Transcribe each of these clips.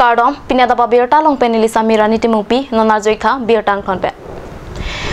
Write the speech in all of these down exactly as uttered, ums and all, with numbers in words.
Kardom, pini adap abirta along pen neli Samirani Timungpi, non arjuikha birta angthon pen.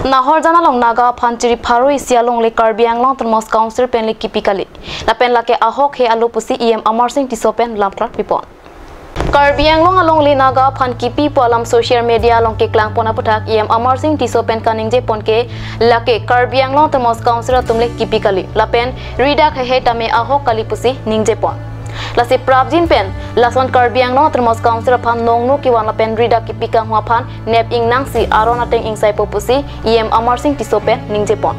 Nahorjan along Naga aphan chiri pharo isi alongle Karbi Anglong Autonomous Council pen le kipi kali. Lapen lake ahok he alo pusi E M Amarsing Tisso pen lamklar pipon. Karbi Anglong alongle Naga aphan kipi pu alam social media along keklangpon aputhak E M Amarsing Tisso pen kaningjepon ke lake Karbi Anglong Autonomous Council atum le kipi kali. Lapen ridak hehe tame ahok kali pusi ningjepon. Lasi prapjin pen lason Karbi Anglong Autonomous Council aphan nongno kevan lapen ridak kipi kanghu aphan nep ingnangsi aron ateng ingsaipo pusi E M Amarsing Tisso pen ningjepon.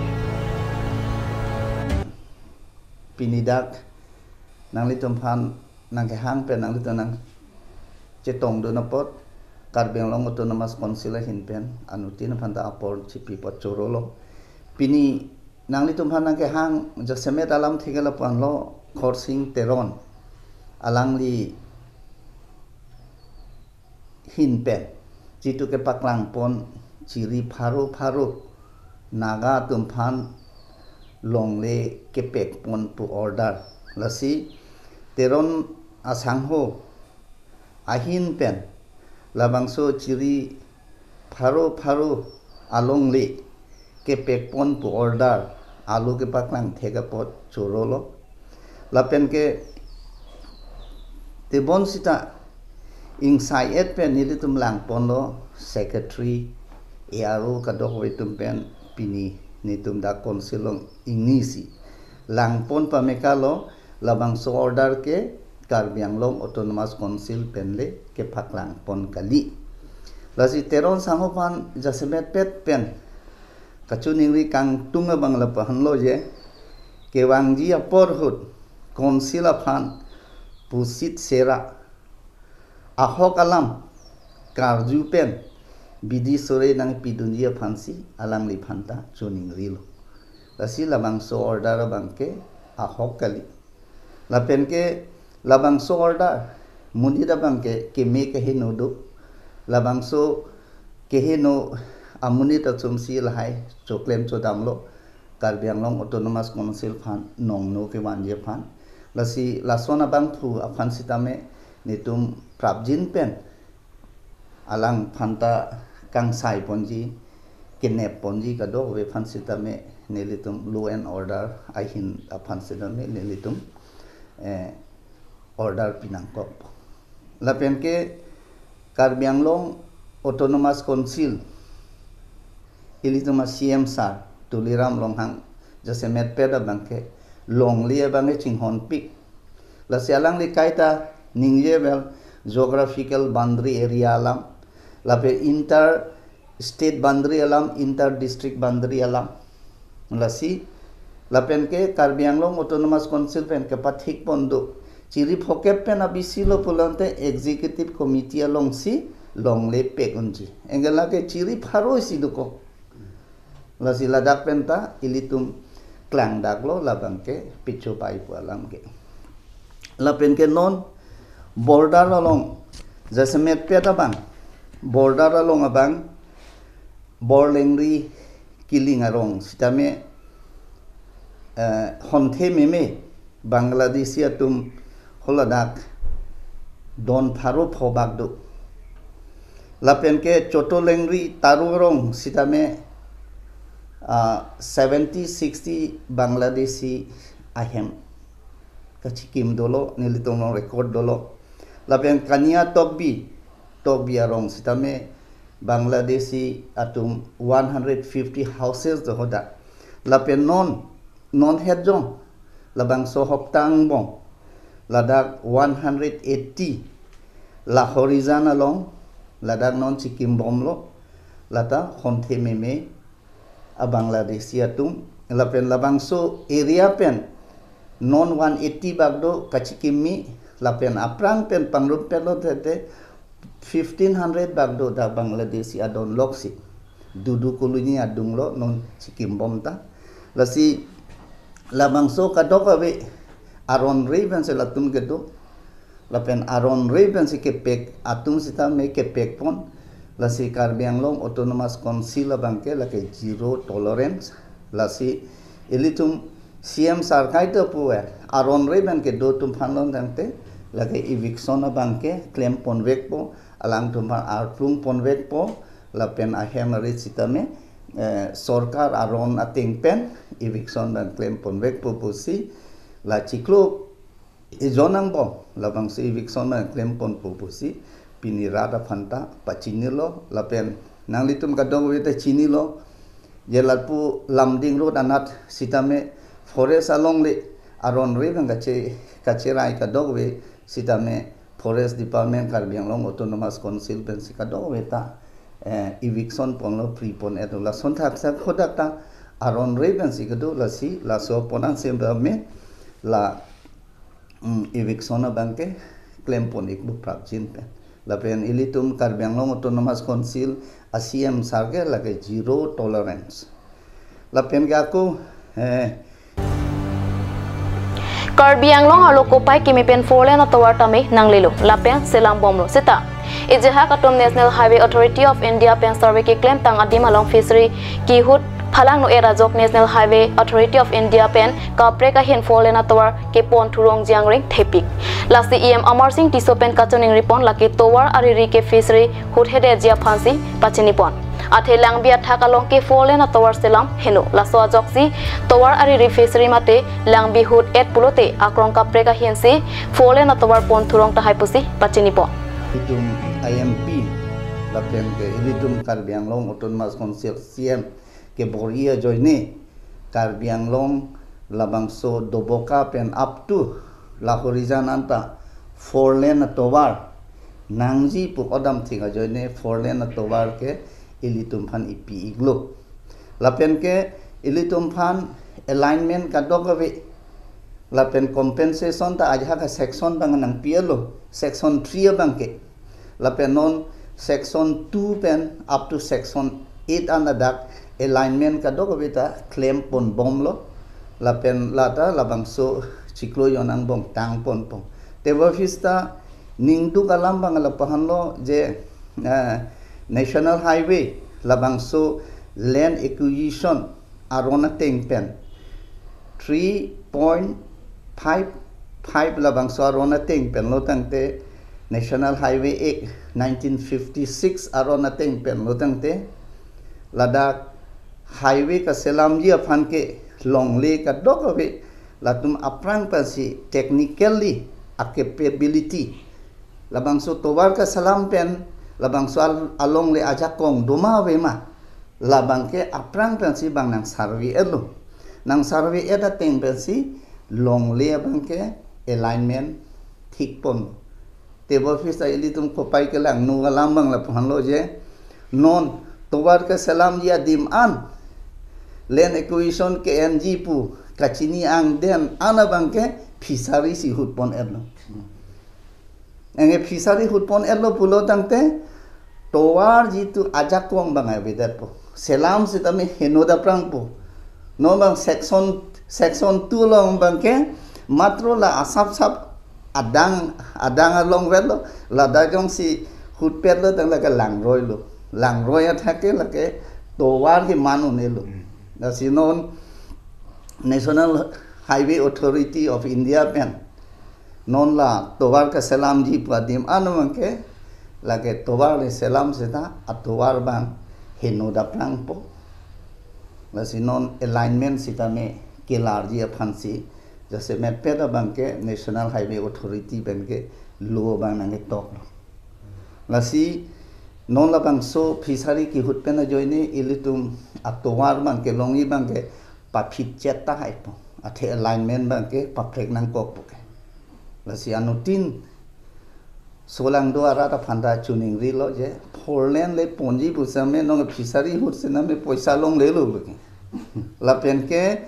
Pini dak nanglitum aphan nangkehang pen nanglitum nangchetongdun apot Karbi Anglong Autonomous Council ahin pen anuttin aphan ta apor chipi apot chorolo. Pini nanglitum aphan nangkehang jasemet alam theke lapu-anlo Khorsing Teron, alangli ahin pen jitu kepaklangpon chiri pharo pharo Naga atum aphan longle kepekpon pu order. Lasi Teron asangho ahin pen labangso chiri pharo pharo alongle kepekpon pu order alo kepaklang thek apot chorolo. Lapen ke tebon sita ingsai-et pen nelitum langponlo, secretary, A R O kadokave atum pen pini netum dak council along ingnisi langpon pamekalo. Labangso order ke Karbi Anglong Autonomous Council pen le kepaklangpon kali. Lasi Teron sangho aphan jasemetpet pen kachiningri kangtung abang lapu-anlo je, kevangji apor ahut council aphan pusit sera ahok alam karju pen bidi sore nangpidunji aphansi alangliphan ta chiningrilo. Lasi labangso order abang ke ahok kali. Lapen ke labangso order amonit abang ke keme keheno do. Labangso keheno amonit atumsi lahai choklem chodamlo Karbi Anglong Autonomous Council aphan nongno kevanji aphan. Lasi lason abangphu aphan sitame netum prapjin pen alangphan ta kangsaiponji, kenepponji kadokave aphan sitame nelitum law and order ahin aphan sitame nelitum, eh, order pinangkok. Lapen ke Karbi Anglong Autonomous Council ilitum a-C M sir Tuliram Ronghang jasemetpet abang ke longle abang ke chinghonpik. Lasi alangli kaita ningjevel geographical boundary area alam, lapen inter state boundary alam, inter district boundary alam. Lasi lapen ke Karbi Anglong Autonomous Council pen kepathikpon do. Chiri phokep pen abisi lo pulote executive committee alongsi longle pek unji. Anke lake chiri pharo isi dokok. Lasi ladak pen ta ilitum klangdaklo labang ke pichopai pu alam ke. Lapen ke non border along jasemetpet abang, border along abang Borlengri Kiling arong sitame, eh, honthe meme Bangladeshi atum holadak don pharo phobak do. Lapen ke Chotolengri Taru arong sitame, ah, seventy sixty Bangladeshi ahem kachikim dolo, nelitum along record dolo. Lapen Kania Tokbi, Tokbi arong sitame Bangladeshi atum one hundred fifty houses do hoda. Lapen non, non hetjong labangso Hopta angbong, ladak one hundred eighty Lahorijan along, ladak non chikimbomlo, lata honthe meme a-Bangladeshi atum, lapen labangso area pen non one eighty bak do kachikimmi, lapen aphrang pen pangrumpetlo tete fifteen hundred bak do dak Bangladeshi adon loksi. Dudu colony adunglo non chikimbom ta. Lasi labangso kadokave aron re pensi latum kedo. Lapen aron re pensi kepek atum sitame kepekpon. Lasi Karbi Anglong Autonomous Council abang ke lake zero tolerance. Lasi ilitum C M sir kaita pu-e, aron re pen kedo atum aphan longtangte Lake eviction abang ke klem ponvekpo, alangtum aphan arplung ponvekpo, lapen ahem arit sitame, eh, sorkar aron ateng pen eviction abang klem ponvekpo pusi, la chiklo ejon angbong labangso eviction abang klem ponpo pusi pini rat aphanta pachinilo, lapen nanglitum kadokave ta chinilo, je lapu Lumding Road anat sitame forest alongle aron ave abang kache, kacherai kadokave sitame Forest Department, Karbi Anglong Autonomous Council pensi kadokave ta, eh, eviction ponlo, free pon-etlo. Lason thakthak hadak ta aron ave pensi kedo, lasi laso apot an sitame la, mm, eviction abang ke klem pon-ikpo prapjin pen. Lapen ilitum Karbi Anglong Autonomous Council a-C M sir ke lake zero tolerance. Lapen ke ako, eh, Karbi Anglong arlo kopai kimi pen four lane atovar tame nanglelo, lapen selam bomlo seta ejahak atum National Highway Authority of India pen survey keklem tang adim along fishery kihut phalangno-et ajok National Highway Authority of India pen kaprek ahin four lane atovar kepon thurong jangring thepik. Lasi E M Amarsing Tisso pen kachiningri pon, lake tovar ariri ke fishery hut hedetji aphansi pachini pon. Athe langbi athak along ke four lane atovar selam heno. Laso ajoksi tovar ariri fishery mate langbi hut-et pulote akrong kaprek ahinsi four lane atovar pon thurong tahai pusi pachini pon. Itum I M P lapen ke ilitum Karbi Anglong Autonomous Council C M kebor-i ajoine Karbi Anglong labangso Doboka pen up to Lahorijan anta four lane atovar nangji pu odam thik ajoine four lane atovar ke ilitum aphan ipi-iklo. Lapen ke ilitum aphan alignment kadokave lapen compensation ta ajahak a-section abang nangpi-etlo, section three abang ke. Lapen non section two pen up to section eight an ladak alignment kadokave ta klem ponbomlo. Lapen lata labangso chiklo ejon angbong tang ponpo. Tebor phista ningduk alam abang lapu-anlo je, eh, National Highway labangso land acquisition aron ateng pen three point five five labangso aron ateng penlo tangte, National Highway Act nineteen fifty-six aron ateng penlo tangte, ladak highway kaselamji aphan ke longle kadokave latum aphrang pensi technically a-capability, labangso tovar kaselam pen labangso al-, alongle ajakong doma ave ma, labang ke aphrang pensi abang nang survey-etlo. Nang survey-et ateng pensi longle abang ke alignment thik pon. Tebor phista ilitum kopai kelangno alam abang lapu-anlo je non tovar kaselamji adim an land acquisition ke-enji pu kachini angdeng an abang ke fishery si hut pon-etlo. Anke fishery hut pon-etlo pulo tangte tovar jitu ajakong abang avedetpo. Selam sitame heno daprangpo. Non abang section, section two along abang ke matro la asap sap adang, adang along vetlo, ladak jongsi hutpetlo tangte lake langroilo. Langroi athak ke lake tovar ke man un-elo. Hmm. Lasi non National Highway Authority of India pen non la tovar kaselamji pu adim an abang ke lake tovar le selam seta atovar abang heno daprangpo. Lasi non alignment sitame kelarji aphansi jasemet pet abang ke National Highway Authority pen ke law abang nangketoklo. Lasi non labangso fishery kehut pen ajoine ilitum atovar abang ke longji abang ke paphit chet tahaipo. Athe alignment abang ke paprek nangkokpo ke. Lasi anuttin solangdo arat aphanta chiningrilo je four lane le ponji pu sitame non fishery hut sitame poisa longlelo ke. Lapen ke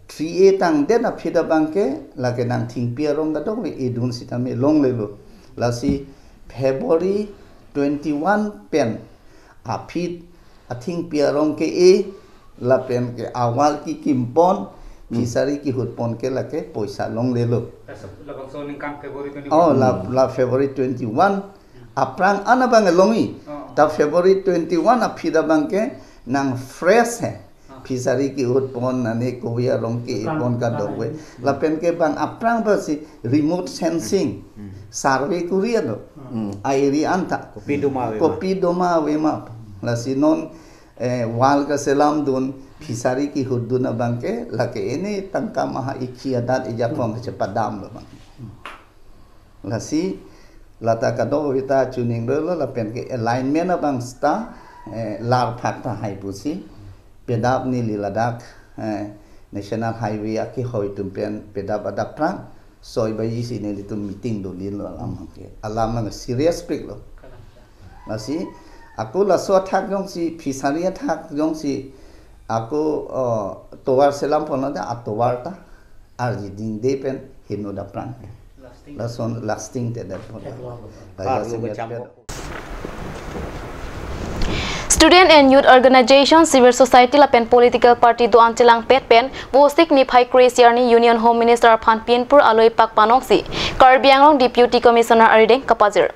three A tangdet aphi abang ke lake nangthingpi arong kadokave edun sitame longlelo. Lasi February twenty-one pen aphi athingpi arong ke-e lapen ke awal kekim pon, hmm, fishery kehut pon ke lake poisa longlelo. Labangso ningkan February twenty-one. Oh, la, hmm, la February twenty-one aphrang an abang longji. Oh. Ta February twenty-one aphi abang ke nang fresh he. Ah. Fishery kehut pon, ane kove arong ke-e pon kadokave. Lapen ke bang aphrang basi remote sensing, survey kuri alo. Hmm. A area anta. Kopi doma ave ma. Kopi doma ave ma. Lasi non, eh, wall kaselam dun, fishery kehut dun abang ke, lake ene tangka maha ikhi adat ejakong chepadamlo bang. Lasi, lata kadokave ta chuning relo lapen ke alignment abang seta, eh, lar phak tahai pusi. Pedap neli ladak, eh, National Highway akehoi atum pen pedap adap phrang soi baji si nelitum meeting dodunlo alam ke. Alam abang serious pik lo. Lasi, ako laso athak jongsi, fishery athak jongsi, ako, oh, tovar selam ponlo ta, atovar ta arjidingde pen heno dapran. Lason lasting te dapran. Student and Youth Organization, Civil Society lapen Political Party do-an chelangpet pen Vosik niphai kre-isi arni Union Home Minister aphan pinpur aloipak panongsi Karbi Anglong Deputy Commissioner arideng kapajir.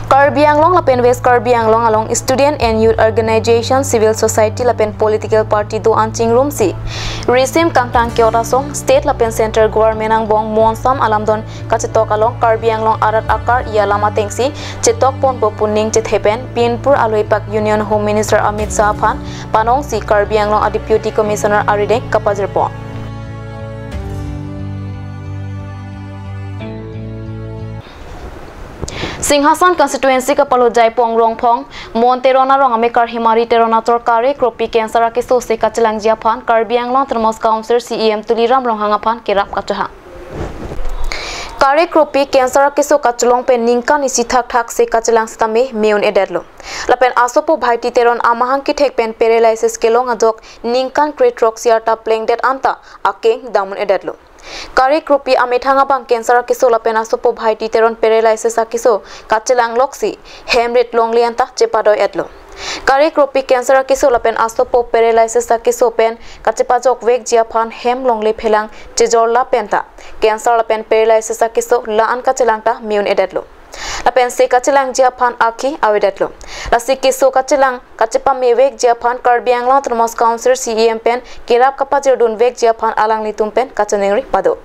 Karbi Anglong lapen West Karbi Anglong along Student and Youth Organization, Civil Society lapen Political Party do-an chingrumsi risim kangtang ke-ot asong State lapen Central Government angbong monsam alamdon kachetok along Karbi Anglong arat akar-i alam atengsi chetok ponpo pu ning chethe pen pinpur aloipak Union Home Minister Amit Shah aphan panongsi Karbi Anglong a Deputy Commissioner arideng kapajirpo. Singhason constituency kapalo Jaipong Rongphong, Mon Teron arong amekar Himari Teron achor kare kropi cancer akeso se kachelangji aphan Karbi Anglong Autonomous Council C E M Tuliram Ronghang aphan kerap kachohang. Kare kropi cancer akeso kachelong pen ningkan isi thakthak se kachelang setame me-un-edetlo. Lapen asopo Bhaiti Teron amahang kethek pen paralysis kelong ajok ningkan kre-throksi arta plengdet anta akeng damun-edetlo. Kare kropi amethang abang cancer akeso lapen asopo Bhaiti Teron paralysis akeso kachelang loksi hem rit longle anta chepadoi-etlo. Kare kropi cancer akeso lapen asopo paralysis akeso pen kachepajok vekji aphan hem longle phelang chejorla penta cancer lapen paralysis akeso la-an kachelang ta me-un-edetlo. Lapen se kachelangji aphan akhi avedetlo. Lasi keso kachelang kachepamevekji aphan Karbi Anglong Autonomous Council C E M pen kerap kapajirdunvekji aphan alanglitum pen kachiningri pado.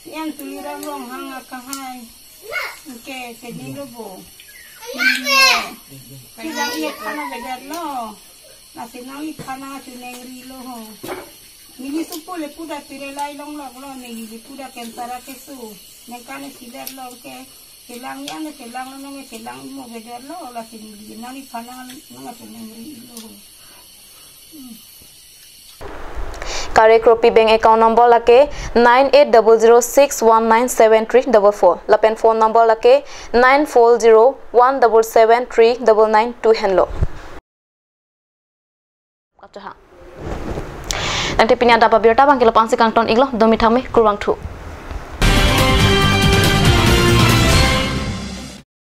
Yang Tuliram Ronghang akahai. Ke, ke ni lo bo. Ni lo. Kailang iye khana bedet lo. Lasi nangli khana chuningrilo ho. Neli sopo le puda pirelai longlok lo, neli le puda cancer akeso. Ningkan isilet lo ke, chelang ya ne chelang lo nang chelang imo bedet lo, lasi neli nangli khana nang chuningrilo ho. Hmm. Kare kropi bank account number lake nine eight double zero six one nine seven three double four. Lapen phone number lake nine four zero one double seven three double nine two henlo. Kachohang. Nangte pini adap abirta abang ke lapu-an si kangton-iklo, domi thame, kurvangthu.